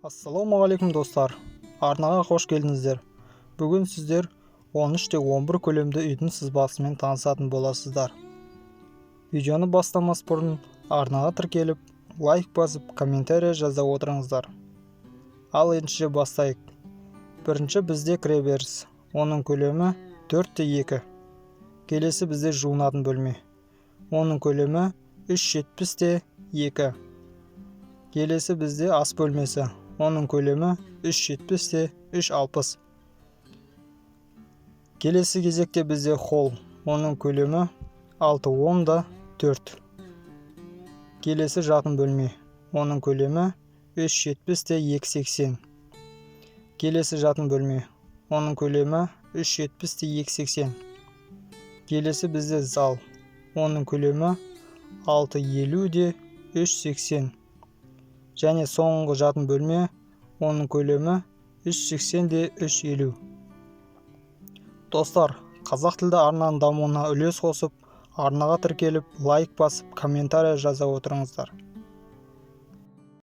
Ассалаумағалейкум, достар! Арнаға қош келдіңіздер! Бүгін сіздер 13 те 11 көлемді үйдің сызбасымен танысатын боласыздар. Видеоны бастамас бұрын арнаға тіркеліп, лайк басып, комментарий жаза отырыңыздар. Ал ендеше бастайық. Бірінші бізде кіреберіс, оның көлемі 4 те 2. Келесі бізде жуынатын бөлме, оның көлемі 3,70 те 2. Келесі бізде ас бөлмесі, оның көлемі 3,70 те 3,60. Келесі кезекте бізде холл, оның көлемі 6,10 да 4. Келесі жатын бөлме, оның көлемі 3,70 те 2,80. Келесі жатын бөлме, оның көлемі 3,70 те 2,80. Келесі бізде зал, оның көлемі 6,50 де 3,80. Және соңғы жатын бөлме, оның көлемі 3,80 де 3,50. Достар, қазақ тілді арнаның дамуына үлес қосып, арнаға тіркеліп, лайк басып, комментарий жаза отырыңыздар.